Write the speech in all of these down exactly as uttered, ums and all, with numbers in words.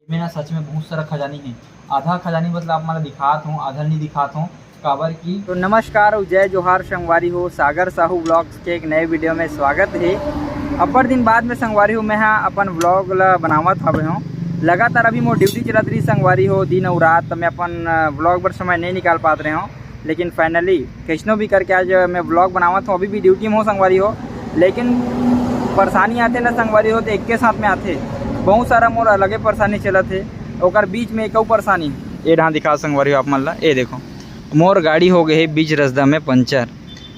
में ना सच में बहुत सारा खजानी हे। आधा खजानी मतलब आप मन ला दिखात हूँ, आधा नहीं दिखात हूँ, काबर की। तो नमस्कार अउ जय जोहार संगवारी हो, सागर साहू व्लॉग्स के एक नए वीडियो में स्वागत हे। अब्बड़ दिन बाद में संगवारी हो, मैं हा अपन व्लॉग ला बनावत हवे हूँ। लगातार अभी मोर ड्यूटी चलत रही संगवारी हो, दिन अउ रात, तो मैं अपन, अ, व्लॉग बर समय नहीं निकाल पात रहे हूँ। लेकिन फाइनली कैसनो भी करके आज मैं व्लॉग बनावत हूँ। अभी भी ड्यूटी में हो संगवारी हो, लेकिन परेशानी आथे ना संगवारी हो, तो एक के साथ में आथे। बहुत सारा मोर अलगे परेशानी चलत हे, ओकर बीच में एक अउ परेशानी। ये ढां दिखा संगवारी हो आप मन ला, ये देखो, मोर गाड़ी हो गए हे बीच रस्ता में पंचर।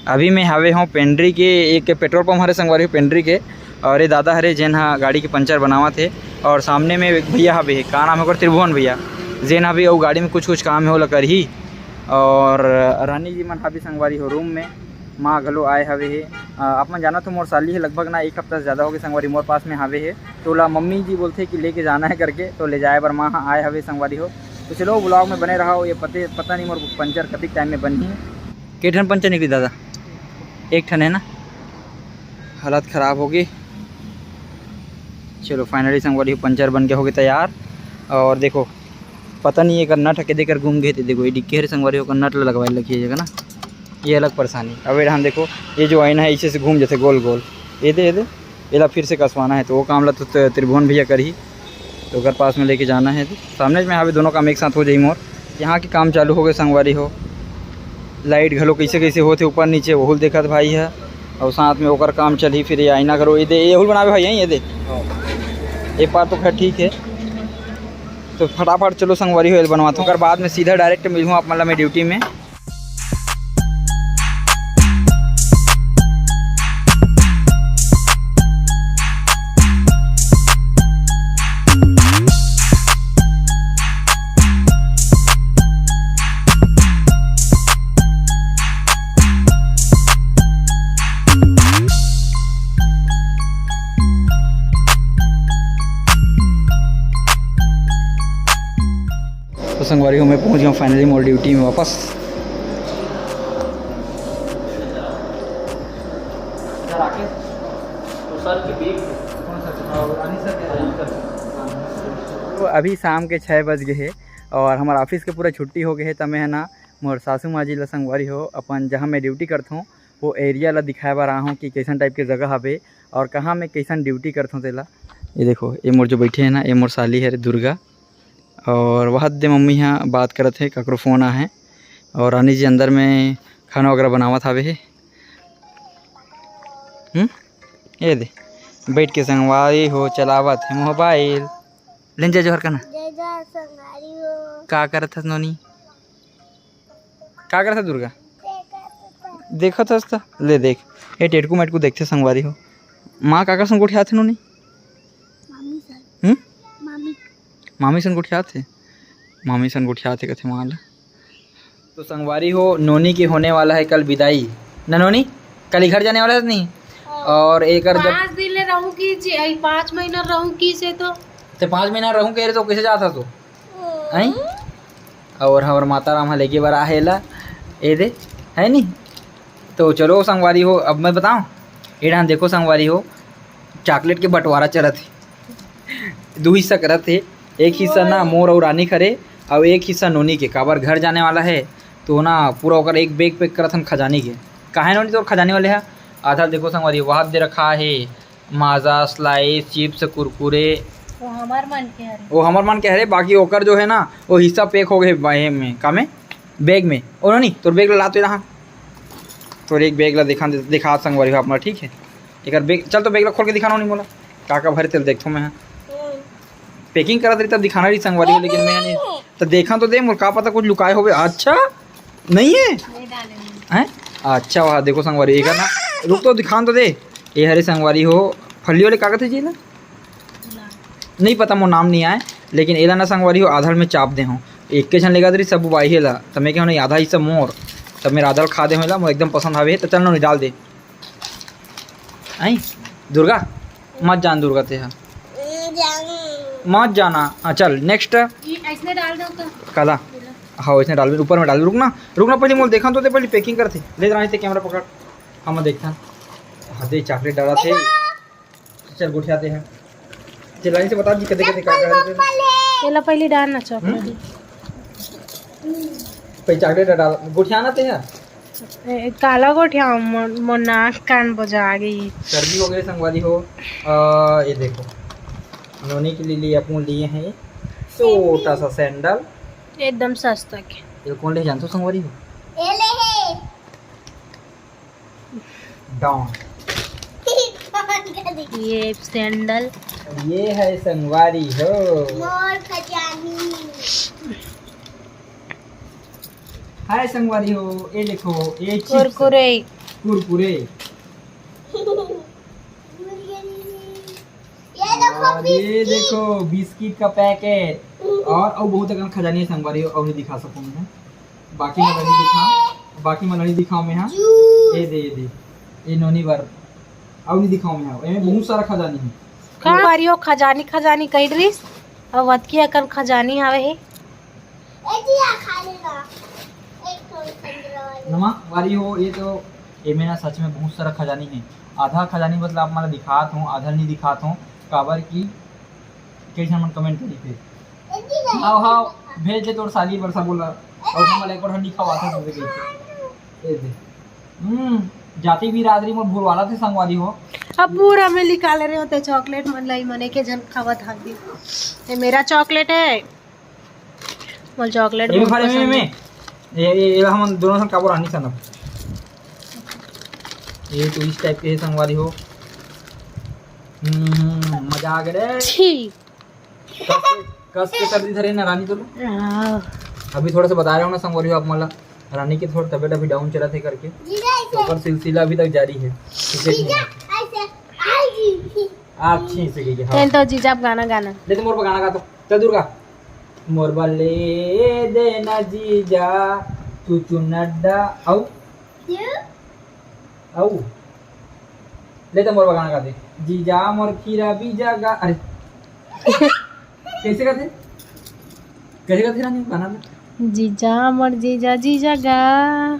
अभी मैं हावे हूँ पेंड्री के, एक पेट्रोल पंप हरे संगवारी हो पेंड्री के, और ये दादा हरे जेन हा गाड़ी के पंचर बनावत हे, और सामने में एक भैया हावे हे, का नाम हे ओकर, त्रिभुवन भैया, जेन हा भी अउ गाड़ी में कुछ कुछ काम हे ओला करही। और रानी जी मन हावे संगवारी हो रूम में, माँ घलो आए हवे हे। अ, आप मन जानत हो मोर साली हे, लगभग ना एक हफ्ता से ज़्यादा हो गए संगवारी मोर पास में हावे हे, तो ओला मम्मी जी बोलथे कि लेके जाना है करके, तो ले जाए बर माँ ह आए हवे संगवारी हो। तो चलो व्लॉग में बने रहो, ये पते, पता नहीं मोर पंचर कतिक टाइम में बनही। के ठन पंचर निकली दादा? एक ठन है ना, हालत खराब हो गई। चलो फाइनली संगवारी हो पंचर बन के हो गए तैयार। और देखो पता नहीं एकर नट हके देकर गुम गए थे। देखो ये डिक्की हरे संगवारी हो, ओकर नट ला लगवाए लगी जगह ना, ये अलग परेशानी। अब ये ढान देखो, ये जो आईना है इसे से घूम जाते गोल गोल, ये दे, ये दे, एला फिर से कसवाना है, तो वो काम ला तो त-, त्रिभुवन भैया करही, तो ओकर पास में लेके जाना है। तो सामने में हावे दोनों काम एक साथ हो जाही मोर। यहाँ के काम चालू हो गए संगवारी हो, लाइट घलो कैसे कैसे होथे ऊपर नीचे, वहू ल देखत भाई है, और साथ में ओकर काम चलही। फिर ये आईना घलो ये दे, ये हुल बनावे भाई, यहीं ये दे, एक बार तो खैर ठीक है। तो फटाफट चलो संगवारी हो, ये बनवाता हूँ, ओकर बाद में सीधा डायरेक्ट मिलूँ आप मतलब मैं ड्यूटी में। तो संगवारी हो, मैं पहुंच गया हूँ फाइनली मोर ड्यूटी में वापस। तो अभी शाम के छः बज गए हे और हमार ऑफिस के पूरा छुट्टी हो गए हे, त मैं ह ना मोर सासू माँ जी ला संगवारी हो अपन जहाँ मैं ड्यूटी करथों वो एरिया ला दिखाए बर आए हूँ कि कैसन टाइप के जगह हवे और कहाँ मैं कैसन ड्यूटी करथों तेला। ये देखो, ये मोर जो बैठे है ना, ये मोर साली है दुर्गा, और वह दे मम्मी ह बात करत हे, ककरो फोन आ है। और रानी जी अंदर में खाना वगैरह बनावत हावे हे। हम्म, ये दे बैठ के संगवारी हो चलावत हे मोबाइल। लेन जय जोहर कहना। जय जोहर संगवारी हो। का करत हस नोनी? का करत हस दुर्गा? देखत हस त ले देख, ये टेटकू मेटकू देखथे संगवारी हो। माँ काकर संग गोठियाथे नोनी? मामी सन। हम्म? मामी। मामी सन गोठियाथे? मामी सन गोठियाथे कथे माँ ला। तो संगवारी हो, नोनी के होने वाला है कल विदाई। ना नोनी, कल ही घर जाने वाला है नहीं? हाँ। और एक और जब पाँच दिन ले रहूं की जे, आई पाँच महीना रहूं की से तो। ते पाँच महीना रहूं कह रहे तो कैसे जाता तो? हैं? और हमर माता राम ह लेके बर आहे ला, ए दे, है नी? तो चलो संगवारी हो, अब मैं बताऊं, ए ढान देखो संगवारी हो, चॉकलेट के बंटवारा चलत हे। दू हिस्सा करत हे, एक हिस्सा ना मोर अउ रानी खरे, अउ एक हिस्सा नोनी के, काबर घर जाने वाला है, तो ना पूरा ओकर एक बैग पैक करत हन खजानी के। काहे नोनी तोर खजानी वाले ह? आधा देखो संगवारी, वहाद दे रखा है, माजा, स्लाइस, चिप्स, कुरकुरे। वो हमर मन के हरे। वो हमर मन के हरे, बाकी ओकर जो है ना, वो हिस्सा पैक हो गए बाहे में, का में? बैग में। ओ नोनी, तोर बैग ला, ला तो यहाँ। तोर एक बैग ला दिखा, दिखा संगवारी हो अपना, ठीक है? एकर बैग, चल तो बैग ला खोल के दिखा नोनी मोला। का का भरे तेल देखथो मैं। हम्म। पैकिंग करत रही तब दिखाना रही संगवारी हो, लेकिन मैं नहीं। तो देखा तो दे, मोर का पता कुछ लुकाए होवे। अच्छा, नहीं है? नहीं डाले हैं। हैं? अच्छा, वहाँ देखो संगवारी, एक ना, रुक तो दिखान तो दे। ये हरे संगवारी हो, फल्ली वाले कागज है जी ना? नहीं पता, मोर नाम नहीं आए, लेकिन एला ना संगवारी हो, आधा ल में चाप दे हूँ। एक के झन लेगा तरी सब बाई हेला, त मैं कहूँ नहीं, आधा हिस्सा मोर, तब मेरा आधा ल खा दे होला, मोर एकदम पसंद आवे, तो चल ना, डाल दे। आई दुर्गा, मत जान दुर्गा ते हा। हम्म, जान। मत जाना। हाँ, चल नेक्स्ट। ये ऐसने डाल दो तो। काला? हाँ, इसने डाल, ऊपर में डाल। रुकना, रुकना, पहले मोल देखा तो दे, पहले पैकिंग करते। ले रानी ते कैमरा पकड़, हम देखता। हाँ दे, चॉकलेट डाला थे। चल गोठियाते हैं। चल रानी से बता जी, कदे कदे का, का, का, का। एला पहली डाल ना चॉकलेट। हम्म? पहली चॉकलेट डाल, गोठियाना ते है। ए, काला गोठिया, मोर, मोर नाक कान बजा गई। सर्दी हो गई संगवारी हो। आ, ये देखो, नोनी के लिए अपन लिए हैं छोटा सा सैंडल। एकदम सस्ता के। ये कौन ले जानते हो संगवारी हो? ये ले है। डॉन। ये सैंडल। ये है संगवारी हो। मोर खजानी। हाय संगवारी हो, ये देखो, ये chips है। कुरकुरे। कुरकुरे। ये देखो और ये बिस्किट। देखो बिस्किट का पैकेट। और, और बहुत अकन खजानी है संगवारी हो, और नहीं दिखा सकूँ मैं। बाकी मन नहीं दिखा, बाकी मन नहीं दिखाओ मैं, हाँ। जूस। ये दे, ये दे, ये नोनी बर, और नहीं दिखाओ मैं, हाँ। एमे बहुत सारा खजानी है। का बारी हो खजानी, खजानी कही रहीस, अब अतकी अकन खजानी आवे है। ए जिया, खा लेना। एक ठो संतरा वाली। नमा, वारी हो, ये तो, ये में ना सच में बहुत सारा खजानी है। आधा खजानी मतलब आप मन ला दिखात हूँ, आधा नहीं दिखात हूँ, काबर कि कई झन मन कमेंट करी थे। ए जिया। हाव, हाव, भेज दे तोर साली बरसा बोला। और हम एक बार हंडी खवा था तुझे कही थे। ये दे। हम्म, जाति बिरादरी मोर भुलवाला थे संगवारी हो। अब पूरा में निकाले रहे होते चॉकलेट मन लाई, मने के झन खावत हावी। ये मेरा चॉकलेट है। मोर चॉकलेट ये बहुत भरे में, पसंद में। है। ये, ये, ये हम दोनों सन काबर आनी सन अब। ये तो इस टाइप के है संगवारी हो। हम्म, मजा आ गया रे। छी। कस के, कस के सर्दी धरे ना रानी तो लो। हाँ। अभी थोड़ा सा बता रहे हो ना संगवारी हो आप मला, रानी की थोड़ा तबीयत अभी डाउन चला थे करके, जीजा तो ऐसे। ओकर सिलसिला अभी तक जारी है। ठीक है, ठीक जीजा है। ऐसे। आई जी। आप छीन से गई, हाँ। तेन तो जीजा आप गाना गाना। ले तो मोर पर गाना गा तो। चल दुर्गा। मोर बर ले देना जीजा, तू चुनड्डा, आऊ? क्यों? आऊ? ले तो मोर बर गाना गा दे। जीजा मोर खीरा बीजा गा, अरे। कैसे गाते? कैसे गाते रानी गाना में? जीजा मोर जीजा जीजा गा,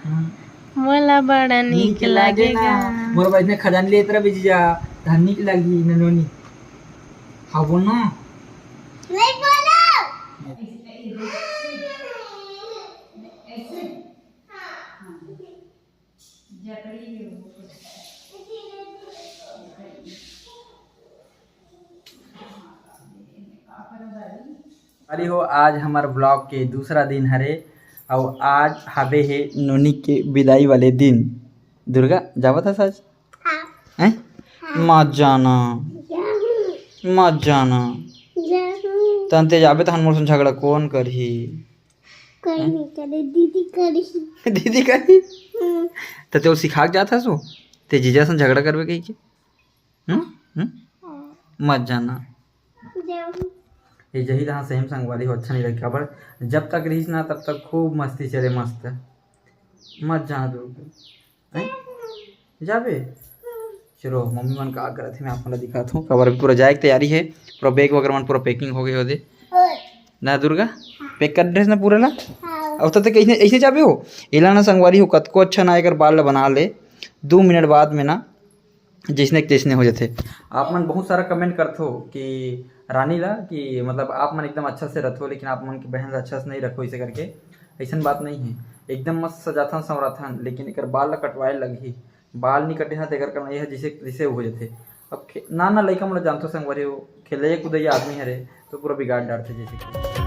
हाँ। मोला बड़ा नीक नीक लागे लागेगा। ना। मोर बर इतने खजानी लेत रहे जीजा, तहन नीक लागी न नोनी। हाँ बोल ना। नहीं बोलो। अरे हो, आज हमर ब्लॉग के दूसरा दिन हरे, अउ आज हवे हे नोनी के विदाई वाले दिन। दुर्गा, जावत हस आज? हाँ। हैं? हाँ। मत जाना। जाहूँ। मत जाना। जाहूँ। तहन ते जाबे तहन मोर संग झगड़ा कौन करही? कोई नहीं करे, दीदी करही। दीदी करही? हम्म। त ते ओला सिखा के जात हस वो? ते जीजा संग झगड़ा करबे कहिके? हम्म? हम्म? हाँ। मत जाना। जाहूँ। ये जही रहा सही में संगवारी हो, अच्छा नहीं लगे। काबर जब तक रहीस ना तब तक खूब मस्ती चले, मस्त। मत जाना दूर। हैं? जाबे? चलो, मम्मी मन का करत हे, मैं आप मन ला दिखात हूँ। काबर अभी पूरा जाए के तैयारी है, पूरा बैग वगैरह मन पूरा पैकिंग हो गए होदे। ना दुर्गा, पैक कर ड्रेस ना पूरा ला। हाँ। अउ तब तक ऐसे, ऐसे जाबे हो? एला ना संगवारी हो, कतको अच्छा ना एकर बाल ला बना ले, दो मिनट बाद में ना जैसने के तैसने हो जाथे। आप मन बहुत सारा कमेंट करथो कि रानी ला कि मतलब आप मन एकदम अच्छा से रथो, लेकिन आप मन के बहन ला अच्छा से नहीं रखो, इसे करके। ऐसन बात नहीं है, एकदम मस्त सजाथन संवराथन, लेकिन एकर बाल ला कटवाए लगही। बाल नहीं कटे हा, तेकर कारण यह जैसे जैसे हो जाथे। अब खे-, नान नान लइका मन ला जानथो संगवारी हो, खेलैया कूदैया आदमी हरे, तो पूरा बिगाड़ डारथे जैसे कि।